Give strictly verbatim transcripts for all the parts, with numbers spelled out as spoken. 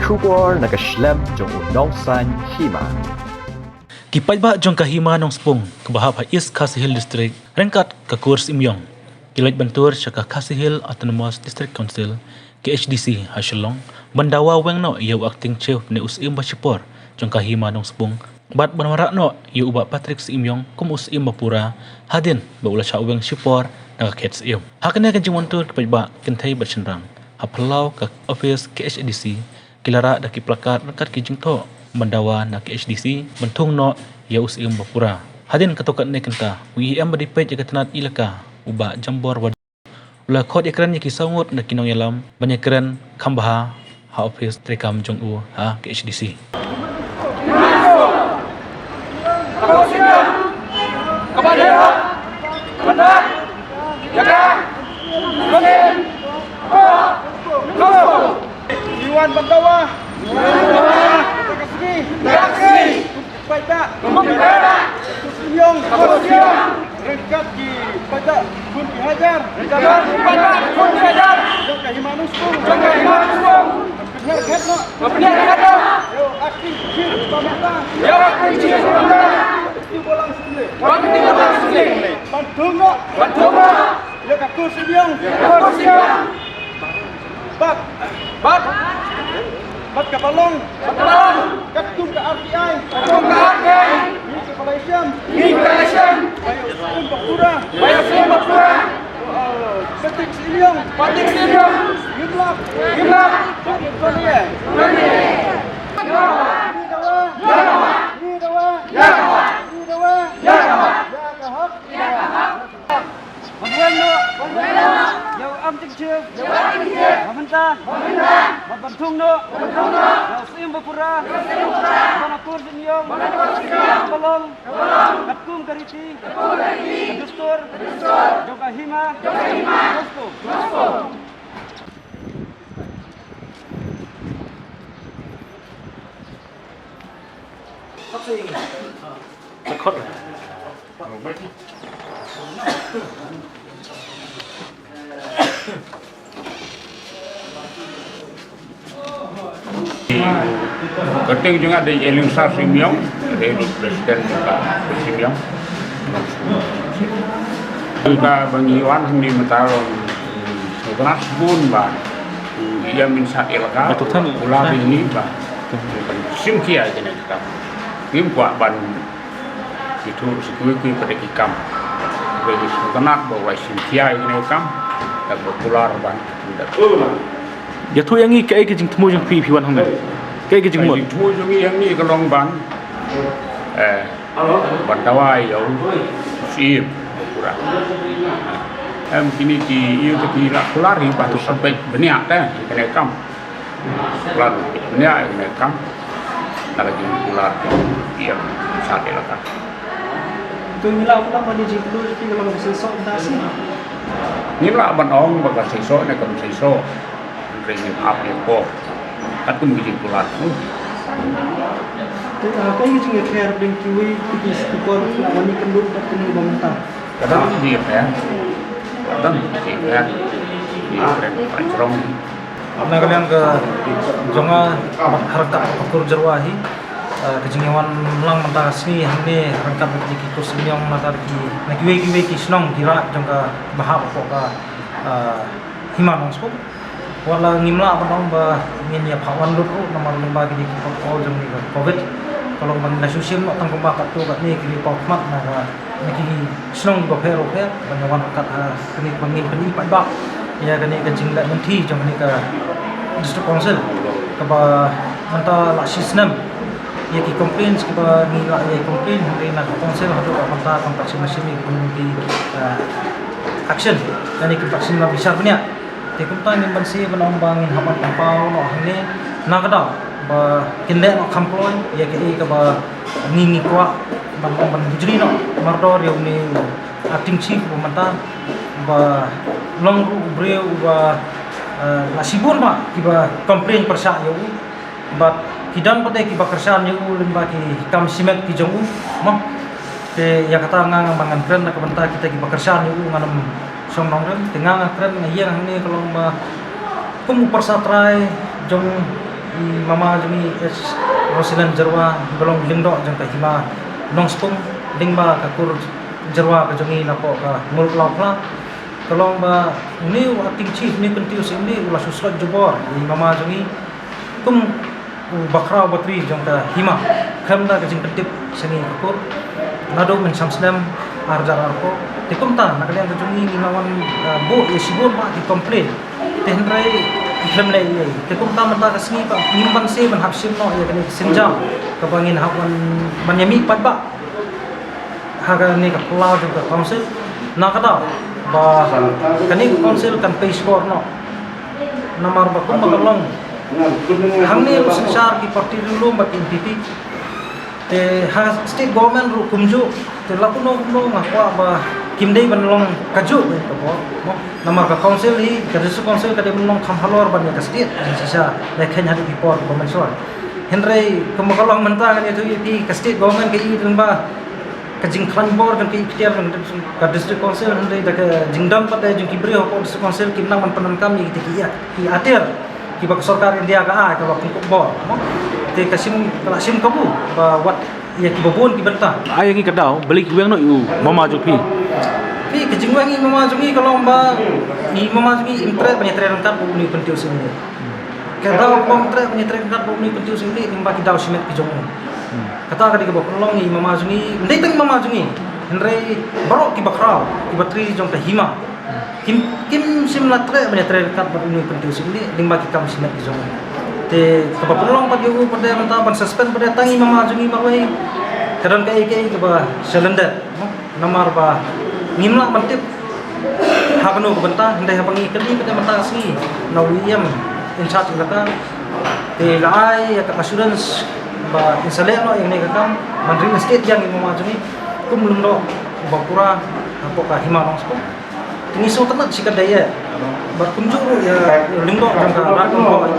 Khubor na ka shlem jong u nongsan hima. Ki paidbah jong ka hima Nongspung kaba hap ha East Khasi Hills District ryngkat ka Kur Syiemiong ki leit ban tur sha ka Khasi Hills Autonomous District Council, K H D C, ha Shillong ban dawa weng noh ïa u Acting Chief ne u Syiem ba shipor jong ka hima Nongspung bad ban wanrah noh ïa u Bah Patrick Syiem kum u Syiem ba pura hadien ba u la shah weng shipor na ka khet Syiem. Ha kane ka jingwan tur ki paidbah kynthei bad shynrang ha phyllaw ka office K H D C ki la rah da ki placard ryngkat ki jingthoh ban dawa na K H D C ban thung noh ïa u Syiem ba pura. Hadien katto katne kynta u E M ba dei peit ïa ka tnat elaka u Bah Jambor Wahdoh u la khot ïakren ïa ki saw ngut na ki nongïalam ban ïakren kham bha ha office treikam jong u ha K H D C. Iwan Bandawa. Bandawa. Bandawa. Paidbah. Paidbah. Khusyong. Khusyong. Ryngkat ki paidbah bun ki hajar. Ryngkat ki paidbah bun ki hajar. Jong ka hima Nongspung. Jong ka hima Nongspung. Pynhiar khet noh. Pynhiar khet noh. Ïa u Acting Chief ba mynta. Ïa u Acting Chief ba mynta. Ki Balang Sumle. Ki Balang Sumle. Ban thung noh. Ban thung noh. Ïa ka Kur Syiemiong. Ïa ka Kur Syiemiong. Bad. Bad. Bad kaba long. Bad kaba long. Katkum ka R T I. Katkum ka R T I. Ngi kaba la ïashem. Ngi kaba la ïashem. Ba ïa u Syiem ba pura. Ba ïa u Syiem ba pura. Uh, Patrick Syiem. Patrick Syiem. Ngim lah. Ngim lah. Bad ïa u Tony. Tony. Ngi dawa. Ngi dawa. Ngi dawa. Ngi dawa. Ïa ka hok. Ïa ka hok. Ban weng noh. Ban weng noh. Ïa u Acting Chief. Ïa u Acting Chief. Ba mynta. Ba mynta. Bad ban thung noh. Ban thung noh. Ïa u Syiem ba pura. Ïa u Syiem ba pura. Ba na Kur Syiemiong. Ba na Kur Syiemiong. Kaba long. Kaba long. Katkum ka riti. Katkum ka riti. Ka dustur. Ka dustur. Jong ka hima. Jong ka hima. Nongspung. Nongspung. Record. Kyrteng jong nga dei Elisar Syiemiong, dei president ka Syiemiong. Ka ba ngi wan hangne mynta long, sngewtynnat bun ba ïa min sa elaka, ba tu than, u la bini ba shim khia ïa kane ka kam. Ngim kwah ban ki tu si kui kui pada ki kam. Ba ngi sngewtynnat ba u la shim khia ïa kane ka kam. Da ba kular ban da. Ïathuh ïa ngi kaei ka jingthmu jong phi, phi wan hangne. Kaei ka jingmut? Ka jingthmu jong ngi hangne ka long ban, eh, ban dawa ïa u Syiem ba pura. Em, kine ki ïa ki la kular hi ba tu sampai bniah te kane ka kam. Plan bniah ïa kane ka kam. Na ka jingkular ïa sa te la ka. To ngi la kular ban jingkular ki la ka seisoh da si. Ngi la ban ong ba ka seisoh ne kam seisoh. Ring ap ïa ko. Katkum ki jingkular. Te, ah, kaei ka jingïapher deng kiwei ki speaker na wan ïakynduh bad kane ba mynta? Ka dang jingïapher. Ka dang jingïapher. Ïapher ka jrong. Na ka liang ka jong nga, ha ryngkat ka Kur Jyrwa hi, ah, ka jingïawan lang mynta ka sngi hangne ha ryngkat ki Kur Syiemiong na ka ki, na kiwei kiwei ki shnong ki rah jong ka bahap hapoh ka, ah, hima Nongspung. Wat la ngim lah ban ong ba ngin ïa phah wan lut ruh namar lyngba kine ki protocol jong kane ka covid. Ka long ba ngin la shu shim noh tang kumba katto katne kine ki paw khmat na ka, na ki shnong kiba pher ba pher ban ïa wan ryngkat ha kane kaba ngin pyni paidbah ïa kane ka jingleh lynti jong kane ka District Council kaba mynta la shi snem ïa ki complaints kiba ngi la ïa complain hynrei na ka council haduh mynta kam pat shym la shim ïa ki, eh, action, kane kam pat shym la bishar bniah. Te kumta ngin banse ban ong ba ngin hap ban pynpaw noh hangne na ka daw ba kin leh noh kham kloi ïa kaei kaba ngi ngi kwah ban ong ban bujli noh mardor ïa une u acting chief ba mynta ba long ruh u briew uba, eh, la shibun ba kiba complain pyrshah ïa u. Bad ki don pat de kiba kyrshan ïa u lyngba ki kam shimet ki jong u, mo. Te ïa kata nga, nga ba ngan kren na ka bynta kita kiba kyrshan ïa u ngan ym shong nongrim. Te nga nga kren nga ïeng hangne ka long ba kum u pyrsa trai jong I mama jong ngi H Rosilan Jyrwa, ka long lyngdoh jong ka Hima Nongspung, lyngba ka kur Jyrwa ka jong ngi napoh ka Mulklaw Phla. Ka long ba une u acting chief, une u Pynthiew Syiem Lieh u la shu slot jubor ïa i mama jong ngi kum u bakhraw batri jong ka Hima, khlem da ka jingpyntip sha ngi ka kur naduh mynshwa snem ar hajar arphew. Te kumta na ka liang ka jong ngi ngi la wan, eh, buh ïa shibun bha ki complain. Te hynrei khlem leh ei ei. Te kumta mynta ka sngi pat ngim banse ban hap shim noh ïa kane ka sienjam kaba ngin hap ban, ban ïa mih paidbah ha kane ka phyllaw jong ka council. Na ka daw ba kane ka council kan pei shkor noh. Namar ba kumba ka long hangne ruh synshar ki party riewlum bad ki N P P. Te ha state government ruh kumjuh. Te la kumno kumno nga kwah ba kim dei ban long kajuh ka bor, mo. Namar ka council hi, ka district council ka dei ban long kham halor ban ïa ka state, shisha, leh kheiñ haduh ki por ba mynshuwa. Hynrei kumba ka long mynta ngan ïathuh ïa phi, ka state government ka ïohi lyngba ka jingkhlaiñ bor jong ki ikhtiar jong ka district council, hynrei da ka jingdon pat de jong ki briew hapoh district council kim nang ban pyndonkam ïa kita ki ïa, ki atiar kiba ka sorkar India ka ai kaba pynkup bor, mo. Te ka shim, ka la shim kabu ba wat ïa kiba bun ki bynta. Ai ngi ka daw, balei ki weng noh ïa u mama jong phi? Phi, ka jingweng ïa i mama jong ngi ka long ba i mama jong ngi im treh ban ïatrei ryngkat bad une u Pynthiew Syiem Lieh. Ka daw ba im treh ban ïatrei ryngkat bad une u Pynthiew Syiem Lieh lyngba ki daw shimet ki jong u. Hmm. Kata ka dei kaba pynlong ïa i mama jong ngi, ym dei tang i mama jong ngi, hynrei baroh ki bakhraw, ki batri jong ka Hima. Kim, kim shym la treh ban ïatrei ryngkat bad une u Pynthiew Syiem Lieh lyngba ki kam shimet ki jong u. Te kaba pynlong pat ïa u pat de mynta ban suspend pat de tang i mama jong ngi marwei. Ka don kaei kaei kaba shalyndet, mo. Namar ba ngim lah ban tip ha kano ka bynta, hynrei haba ngi kylli pat de mynta ka sngi na u E M in charge elaka, te la ai ïa ka assurance ba in sa leh noh ïa kane ka kam ban reinstate ïa i mama jong ngi kum lyngdoh uba pura hapoh ka Hima Nongspung. Te ngi sngewtynnat shikatdei eh. Bad kumjuh ruh ïa lyngdoh jong ka Rat Kynroi,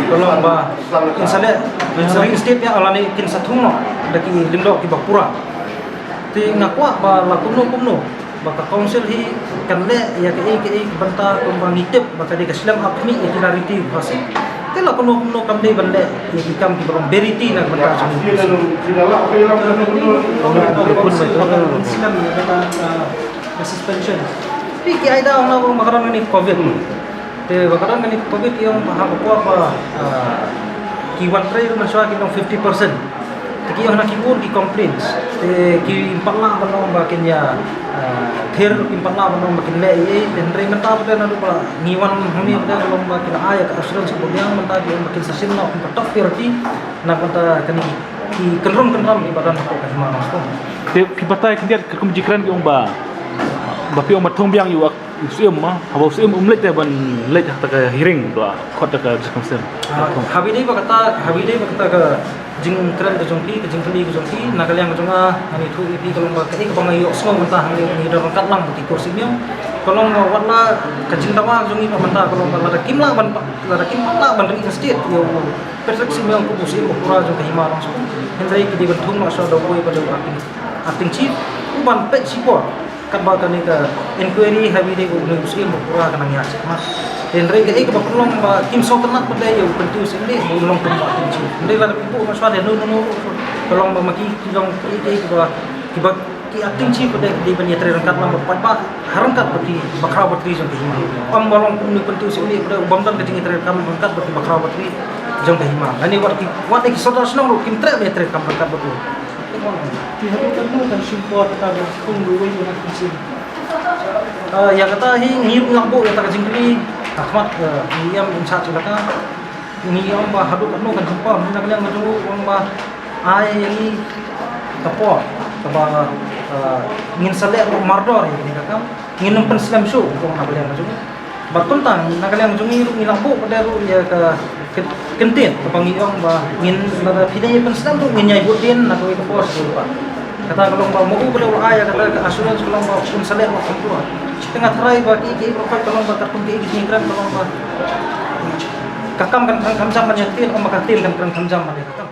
ka long ba kin sa leh, kin sa reinstate ïa lane kin sa thung noh da ki lyngdoh kiba pura. Te nga kwah ba la kumno kumno ba ka council hi kan leh ïa kaei kaei ka bynta kumba ngi tip ba ka dei ka slem ap khmih ïa ki la riti u Khasi. Te la kumno kumno kam dei ban leh ïa ki kam kiba long beriti na ka bynta jong ngi. Slem ïa ka, uh, ka suspension. Phi, ki ai daw na ba ka don kane ka covid. Te ba ka don kane ka covid ki ong ba ha ka por ba, ah, ki wan trei ruh mynshuwa ki long fifty percent. Te ki ong na ki bun ki complaints. Te kim pat lah ban ong ba kin ïa, ah, ther, kim pat lah ban ong ba kin leh ei ei. Te hynrei mynta pat de naduh ba ngi wan hangne pat de ka long ba ki la ai ka assurance kaba biang, mynta ki ong ba kin sa shim noh, kin pat top priority na ka bynta kane ki kynrum kynram kiba don hapoh ka Hima Nongspung. Te phi batai khyndiat ka kum jingkren ki ong ba, ba phi ong ba thung biang ïa u Syiem, ma, haba u Syiem um leit te ban leit ha kata ka hearing ba khot da ka district council. Ah, haba ïadei bad kata, haba ïadei bad kata ka jingkren ka jong phi, ka jingkylli ka jong phi, na ka liang ka jong nga, ngan ïathuh ïa phi ka long ba kaei kaba nga ïohsngew mynta hangne ngi don ryngkat lang bad ki kur Syiem, ka long ba wat la ka jingdawa ka jong ngi mynta ka long ba lada kim lah ban, lada kim lah ban reinstate ïa u Patrick Syiem kum u Syiem ba pura jong ka Hima Nongspung, hynrei ki dei ban thung noh shuwa da uwei pat de u acting, acting chief, u ban peit shipor. Katba kane ka inquiry haba ïadei bad une u Syiem ba pura ka nang ïaid shakhmat. Hynrei kaei kaba pynlong ba kim sngewtynnat pat de ïa u Pynthiew Syiem Lieh ba un long kum u acting chief. Hynrei lada phi buh noh shuwa de no no no, ka long ba ma ki ki long kiei kiei kiba, kiba ki acting chief pat de ki dei ban ïatrei ryngkat lang bad paidbah ha ryngkat bad ki bakhraw batri jong ka Hima. Ym ba long kum une u Pynthiew Syiem Lieh pat de u bym don ka jingïatrei ryngkat bad ki bakhraw batri jong ka Hima. Lane wat ki, wat ki sordar shnong ruh kim treh ban ïatrei ryngkat bad u. Te haduh katno kan shim por kata ban khung da uwei u acting chief? Ah, ïa kata hi ngi ruh ngi la buh ïa kata ka jingkylli ha khmat, eh, u E M in charge elaka. Ngi ong ba haduh katno kan shim por, na ka liang ka jong u ong ba ai ïa ngi ka por kaba, eh, ngin sa leh mardor ïa kane ka kam. Ngin ym pynslem shuh, ong na ka liang ka jong u. Bad kumta na ka liang jong ngi ruh ngi la buh pat de ruh ïa ka ky-, kyntien kaba ngi ong ba ngin, lada phi dei pynslem ruh ngin ïai bud dien na kawei ka por sha kawei pat. Kata ka long ba ma u pat de u la ai ïa kata ka assurance ka long ba un sa leh wat kumjuh. Te nga tharai ba kiei kiei baroh ka long ba katkum kiei ki jingkren ka long ba ka kam kan kren kham jam ban ïa ktien, ym ba ka ktien kan kren kham jam ban ïa ka kam.